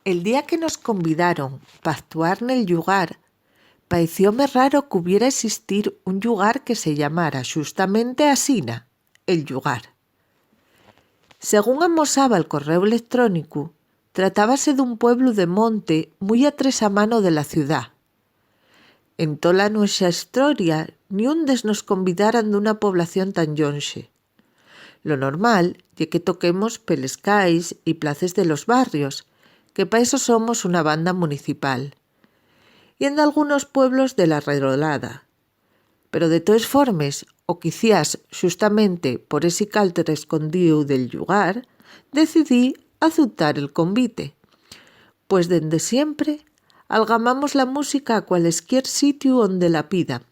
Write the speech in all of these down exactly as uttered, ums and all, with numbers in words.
El día que nos convidaron p'actuar nel llugar, paecióme raro qu'hubiera esistir un llugar que se llamara xustamente asina, El Llugar. Según amosába'l corréu electrónicu, tratábase d'un pueblu de monte mui a tres a mano de la ciudá. En tola nuexa hestoria, niún des nos convidaran d'una población tan llonxe. Lo normal ye que toquemos peles cais y places de los barrios, que pa eso somos una banda municipal, y en dalgunos pueblos de la redolada. Pero de toes formes, o quiciás xustamente por esi calter escondíu del llugar, decidí aceptar el convite. Pues dende siempre algamamos la música a cualesquier sitiu onde la pidan.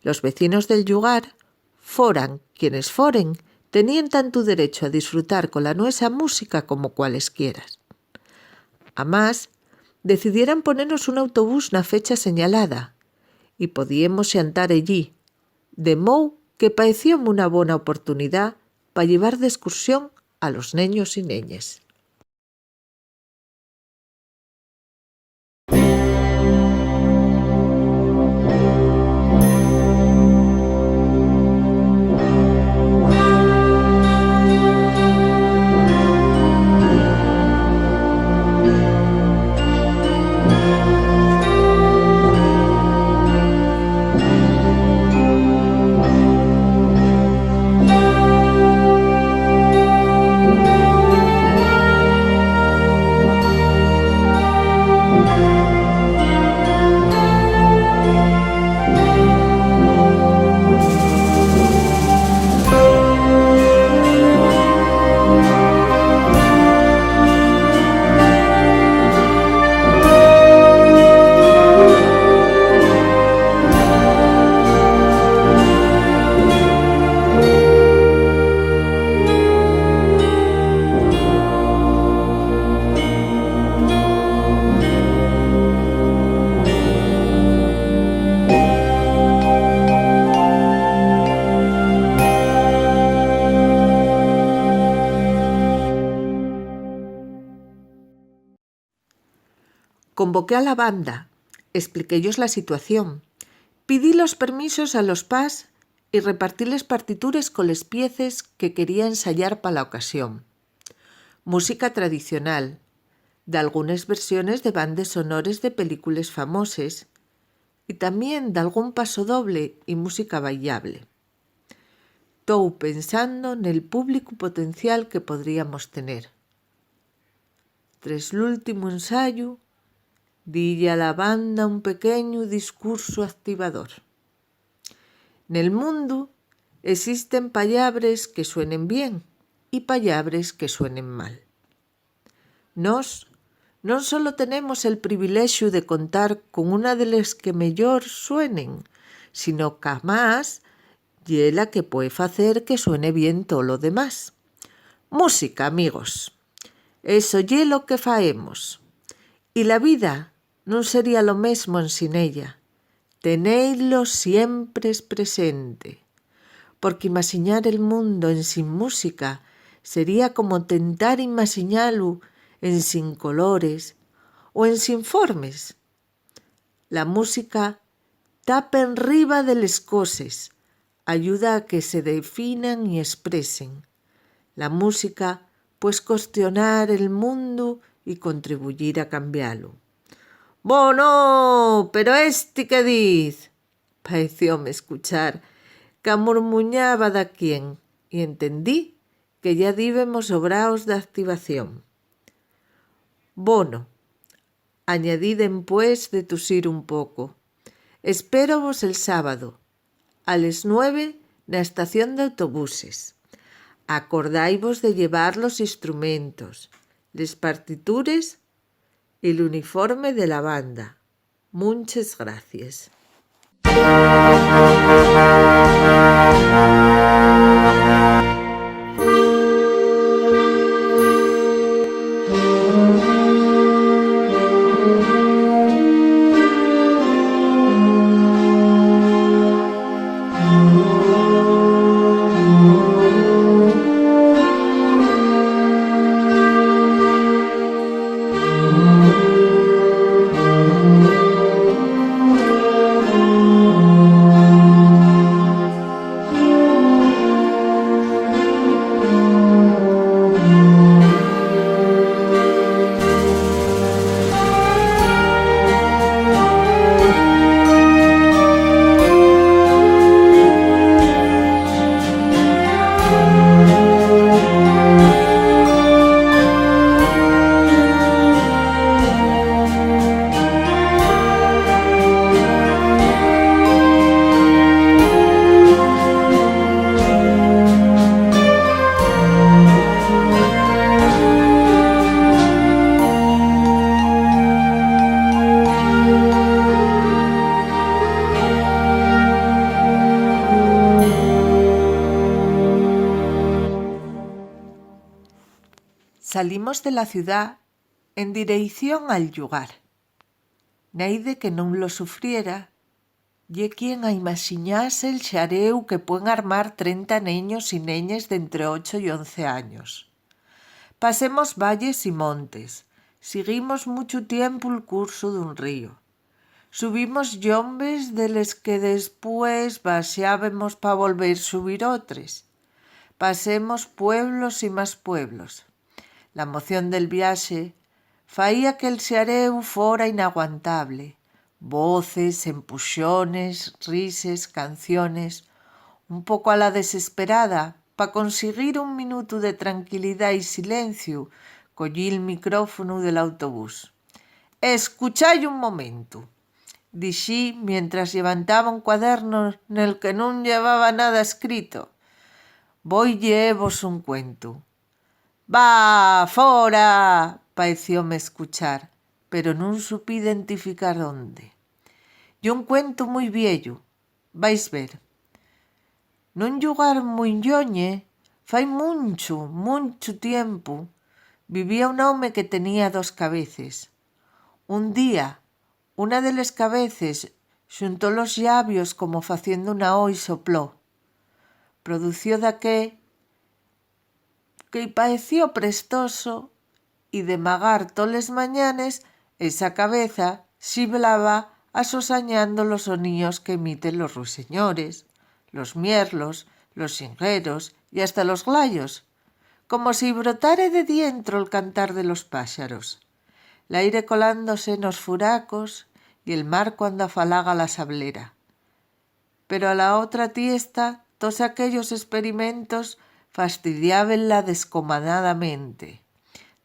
Los vecinos del llugar, foran quienes foren, teníen tantu derechu a disfrutar cola nuesa música como cualesquieras. Amás, decidieran ponenos un autobús na fecha señalada, y podíemos xantar ellí, de mou que paecióme una bona oportunidá pa llevar d'escursión a los neños y neñes. Convoqué a la banda, espliqué-yos la situación, pidí los permisos a los pas y repartí les partitures coles pieces que quería ensayar pa la ocasión. Música tradicional, dalgunes versiones de bandes sonores de películes famoses y tamién dalgún pasodoble y música bailable. Tou pensando nel públicu potencial que podríamos tener. Tres l'últimu ensayu, dí-y a la banda un pequeñu discursu activador. Nel mundu esisten pallabres que suenen bien y pallabres que suenen mal. Nós non solo tenemos el privilexu de contar con una de les que mellor suenen, sino qu'amás ye la que pue facer que suene bien tolo demás. Música, amigos. Eso ye lo que faemos. Y la vida nun sería lo mesmo ensin ella. Teneilo siempres presente, porque imaxiñar el mundo ensin música sería como tentar imaxiñalu ensin colores o ensin formes. La música ta penriba de les coses, ayuda a que se definan y espresen. La música pues cuestionar el mundu y contribuyir a cambialu. Bono, pero esti qué diz? Paecióme escuchar qu'amurmuñaba daquién, y entendí que yá díbemos sobraos d'activación. Bono, añadí dempués de tusir un poco, espérovos el sábado, a les nueve, na estación d'autobuses. Acordáivos de llevar los instrumentos, les partitures y l'uniforme de la banda. Munches gracies. Salimos de la ciudá en direición al llugar. Naide que nun lo sufriera, ye quien a imaxinase el xaréu que puen armar trenta neños y neñes d'entre ocho y once años. Pasemos valles y montes, siguimos muchu tiempu'l cursu d'un ríu. Subimos llombes de les que después baxábemos pa volver subir otres. Pasemos pueblos y más pueblos. La emoción del viaxe faía que'l xaréu fora inaguantable. Voces, empuxones, rises, canciones, un poco a la desesperada, pa consiguir un minutu de tranquilidá y silenciu, collí'l micrófonu del autobús. Escuchái un momentu, dixí mientras llevantaba un cuadernu nel que nun llevaba nada escrito. Voi lleevos un cuentu. Va, fora! Paecióme escuchar, pero nun supí identificar onde. Ye un cuentu mui vieyu, vais ver. Nun llugar mui lloñe, fai munchu, munchu tiempu, vivía un home que tenía dos cabeces. Un día, una de les cabeces xuntó los llavios como faciendo una O y sopló. Produció daqué que-y paeció prestoso y de magar toles mañanes esa cabeza xiblaba asosañando los soníos qu'emiten los ruiseñores, los mierlos, los xingueros y hasta los glayos, como si brotare de dientro'l cantar de los páxaros. L'aire colándose nos furacos y el mar cuando afalaga la sablera. Pero a la otra tiesta, tos aquellos esperimentos fastidiábenla descomanadamente,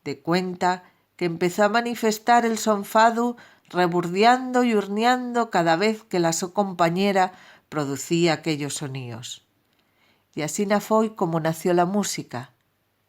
de cuenta qu'empezó a manifestar el so enfadu reburdiando y urniando cada vez que la so compañera producía aquellos soníos. Y asina foi como nació la música,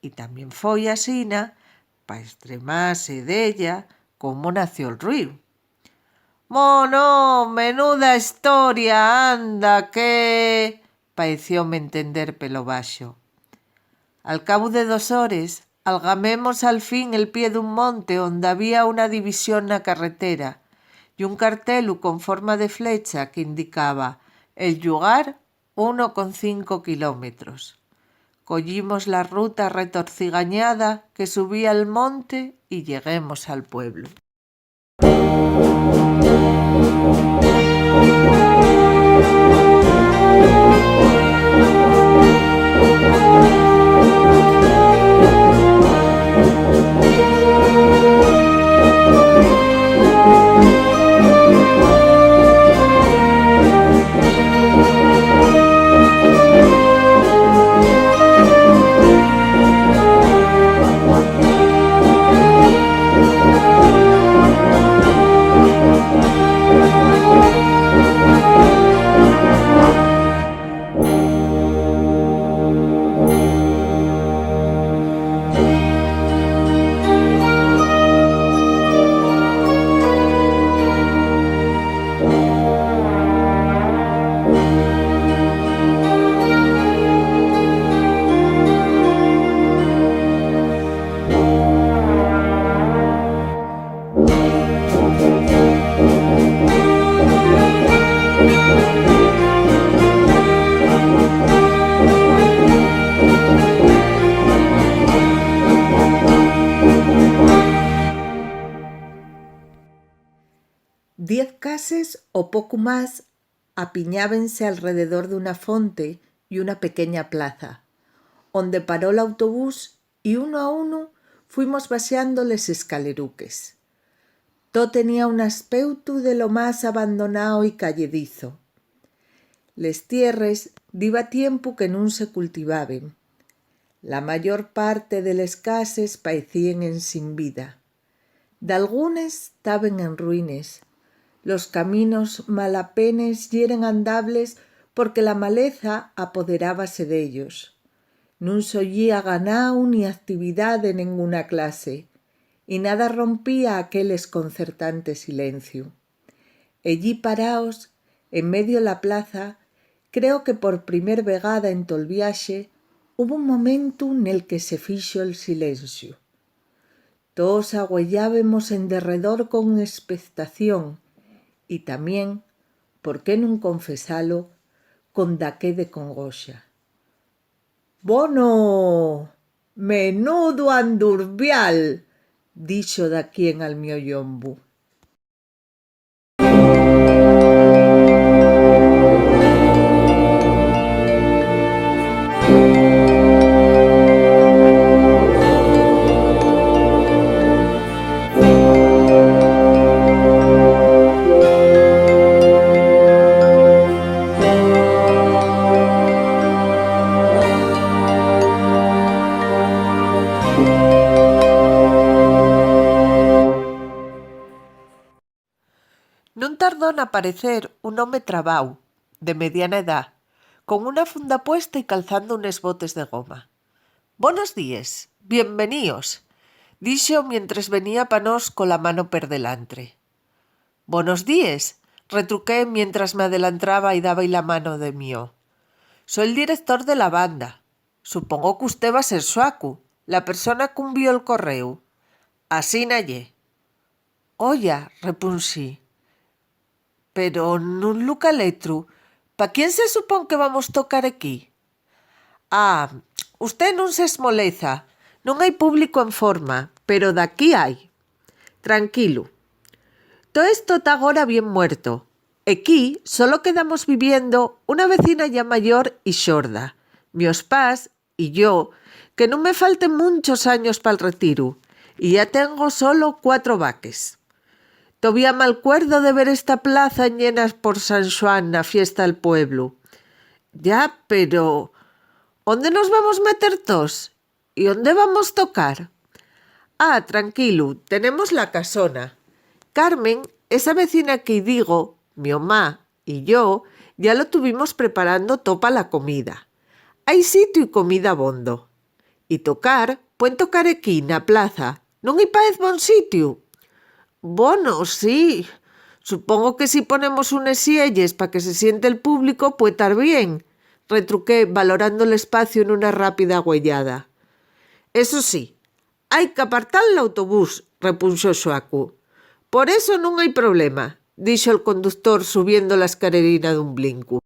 y tamién foi asina, pa estremase d'ella, como nació'l ruíu. Mono, menuda historia, anda, que, paecióme entender pelo baxo. Al cabu de dos hores, algamemos al fin el pie d'un monte onde había una división na carretera y un cartelu con forma de flecha que indicaba el llugar uno con cinco kilómetros. Collímos la ruta retorcigañada que subía al monte y lleguemos al pueblu. Diez cases o poco más apiñábense alrededor d'una fonte y una pequeña plaza, onde paró l'autobús y unu a unu fuimos baxando les escaleruques. Too tenía un aspeutu de lo más abandonao y cayedizo. Les tierres diba tiempu que nun se cultivaben. La mayor parte de les cases paecíen ensin vida. Dalgunes taben en ruines. Los caminos malapenes yeren andables porque la maleza apoderábase d'ellos. Nun s'oyía ganau ni actividá de nenguna clase, y nada rompía aquel esconcertante silenciu. Ellí paraos, en medio la plaza, creo que por primer vegada en tol viaxe, hubo un momentu nel que se fixo el silenciu. Toos agüeyábemos en derredor con espectación y tamién, por qué nun confesalo, con daqué de congoxa. "Bono! Menudu andurbial", dixo daquién al mio llombu. Nun tardó n'aparecer un home trabáu, de mediana edá, con una funda puesta y calzando unes botes de goma. "Bonos díes, bienveníos", dixo mientres venía pa nós cola mano per delantre. "Bonos díes", retruqué mientras m'adelantraba y daba-y la mano de mio. "Soi'l director de la banda. Supongo qu'usté va ser Xuacu, la persona qu'unvió'l corréu." "Asina ye." "Oya", repunxí. "Pero nun lu caletru, ¿pa quién se supón que vamos tocar equí?" "Ah, usté nun s'esmoleza, nun hai públicu en forma, pero daquí hai. Tranquilu. Too esto ta agora bien muerto. Equí solo quedamos viviendo una vecina ya mayor y xorda, mios pas y yo, que nun me falten munchos años pal retiru, y ya tengo solo cuatro vaques. Tovía m'alcuerdo de ver esta plaza llena por San Xuan na fiesta del pueblu." "Ya, pero ¿ónde nos vamos meter toos? ¿Y ónde vamos tocar?" "Ah, tranquilu, tenemos la casona. Carmen, esa vecina que-y digo, mio ma y yo, ya lo tuvimos preparando too pa la comida. Hai sitiu y comida abondo. Y tocar, puen tocar equí, na plaza. ¿Nun-y paez bon sitiu?" "Bono, sí. Supongo que si ponemos unes sielles pa que se siente'l público, pue tar bien", retruqué, valorando l'espaciu nuna rápida agüeyada. "Eso sí, hai qu'apartar l'autobús", repunxó Xuacu. "Por eso nun hai problema", dixo'l conductor subiendo la escalerina d'un blincu.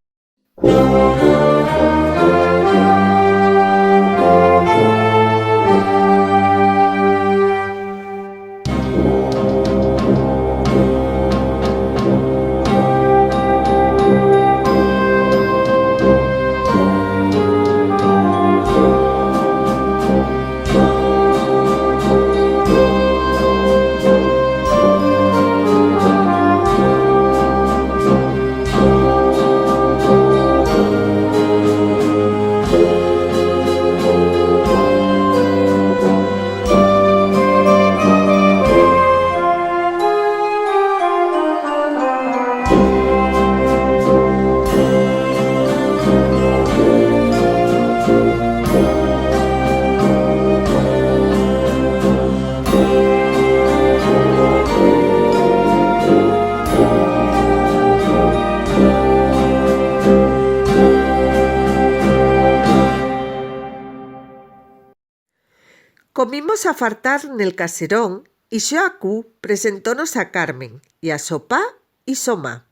Comimos a fartar nel caserón y Xuacu presentónos a Carmen y a so pa y so ma.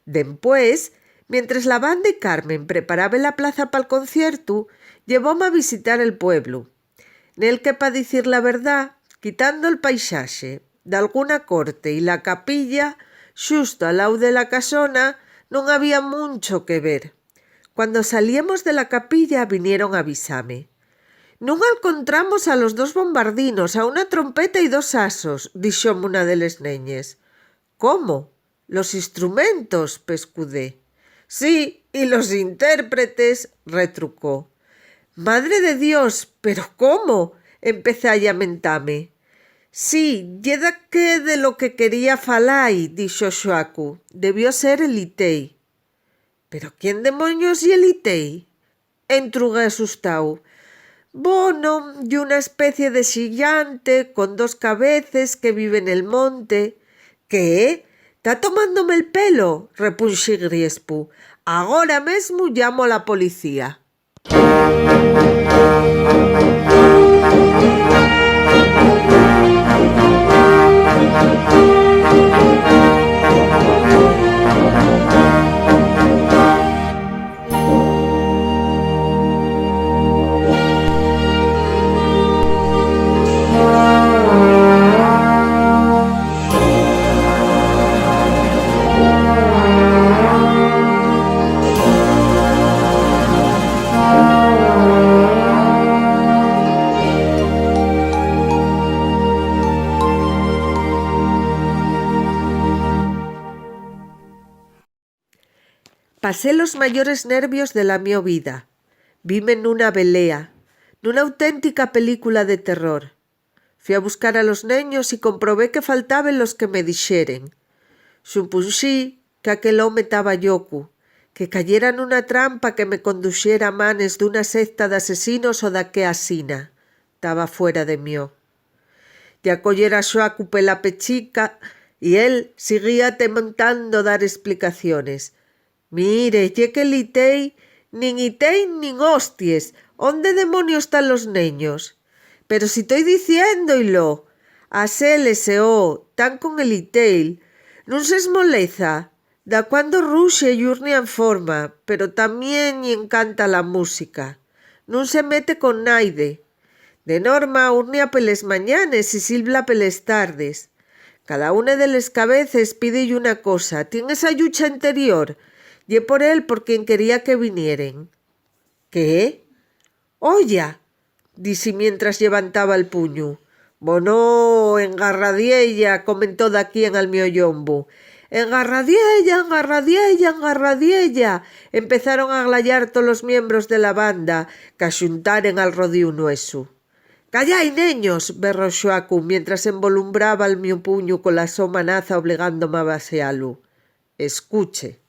Dempués, mientres la banda y Carmen preparaben la plaza pal conciertu, llevóme a visitar el pueblu, nel que, pa dicir la verdá, quitando'l paixaxe d'alguna corte y la capilla, xusto al lau de la casona, nun había muncho que ver. Cuando saliemos de la capilla, vinieron avisame. "Nun alcontramos a los dos bombardinos, a una trompeta y dos saxos", dixome una de les neñes. "¿Cómo? ¿Los instrumentos?", pescudé. "Sí, y los intérpretes", retrucó. "Madre de Dios, pero ¿cómo?", empecé a llamentame. "Sí, ye daqué de lo que quería falai", dixo Xuacu. "Debió ser el Itei." "¿Pero quién demonios ye l'Itei?", entrugué asustáu. "Bono, ye una especie de xigante con dos cabeces que vive nel monte." "¿Qué? ¿Ta tomándome'l pelu?", repunxí griespu. "Agora mesmu llamo a la policía." Pasé los mayores nervios de la mio vida. Vime nuna velea, nuna auténtica película de terror. Fui a buscar a los neños y comprobé que faltaben los que me dixeren. Supunxí qu'aquel home taba llocu, que cayera nuna trampa que me conduxera a manes d'una secta d'asesinos o daqué asina. Taba fuera de mio. Ya coyera a Xuacu pela pechica y él siguía tentando dar esplicaciones. Mire, ye que l'Itei, nin Itei nin hosties, ¿ónde demonios tán los neños? Pero si toi diciéndo-y-lo, a seleseó, tán con el Itei, nun s'esmoleza, dacuando ruxe y urnia en forma, pero tamién-y encanta la música, nun se mete con naide. De norma, urnia peles mañanes y silba peles tardes. Cada une de les cabeces pide-y una cosa, tien esa llucha interior. Ye por él por quien quería que vinieren. ¿Qué? Olla, dixi mientras llevantaba'l puñu. Bono, engarradiella, comentó daquién al mio llombu. Engarradiella, engarradiella, engarradiella, empezaron a glayar tolos miembros de la banda, qu'axuntaren al rodíu nuesu. Callái, neños, berró Xuacu mientras envolumbraba'l mio puñu cola so manaza obligándome a baxalu. Escuche.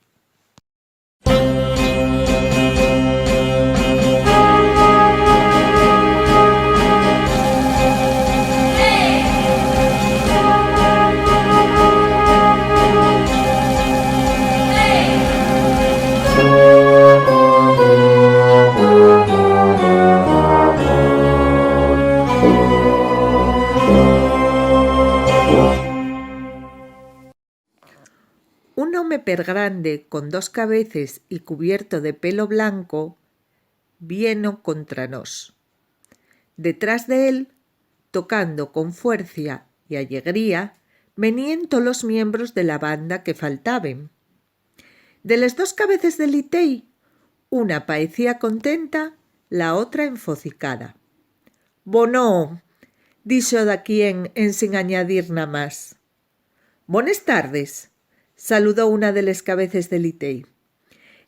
Un home pergrande con dos cabeces y cubierto de pelo blanco vieno contra nós. Detrás de él, tocando con fuercia y alegría, veníen tolos miembros de la banda que faltaben. De les dos cabeces del Itei, una paecía contenta, la otra enfocicada. Bono, dixo daquién ensin añadir namás. Bones tardes, saludó una de les cabeces del Itei.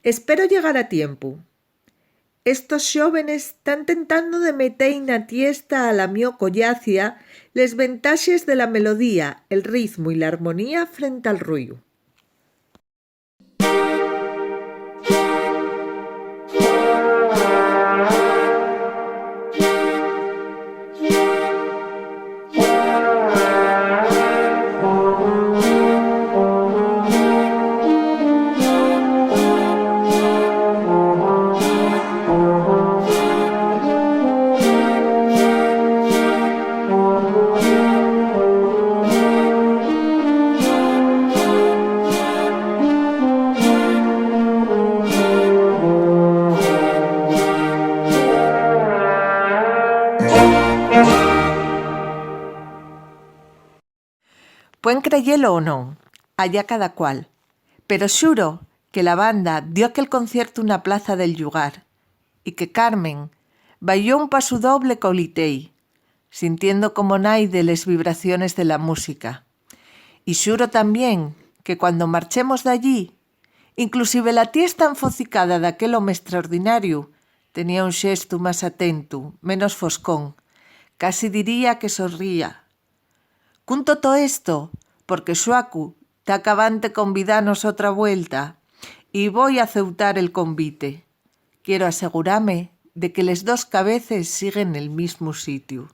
Espero llegar a tiempu. Estos xóvenes tán tentando de meter na tiesta a la mio collacia les ventaxes de la melodía, el ritmu y l'armonía frente al ruiu. Puen creyelo o non, allá cada cual, pero xuro que la banda dio aquel conciertu na plaza del llugar, y que Carmen bailó un pasu doble col Itei, sintiendo como naide les vibraciones de la música. Y xuro tamién que cuando marchemos d'allí, inclusive la tiesta enfocicada d'aquel home extraordinariu tenía un xestu más atentu, menos foscón, casi diría que sorría. Cunto to esto porque Xuacu ta acabante convidanos otra vuelta y voi aceutar el convite. Quiero asegurame de que les dos cabeces siguen nel mismu sitiu.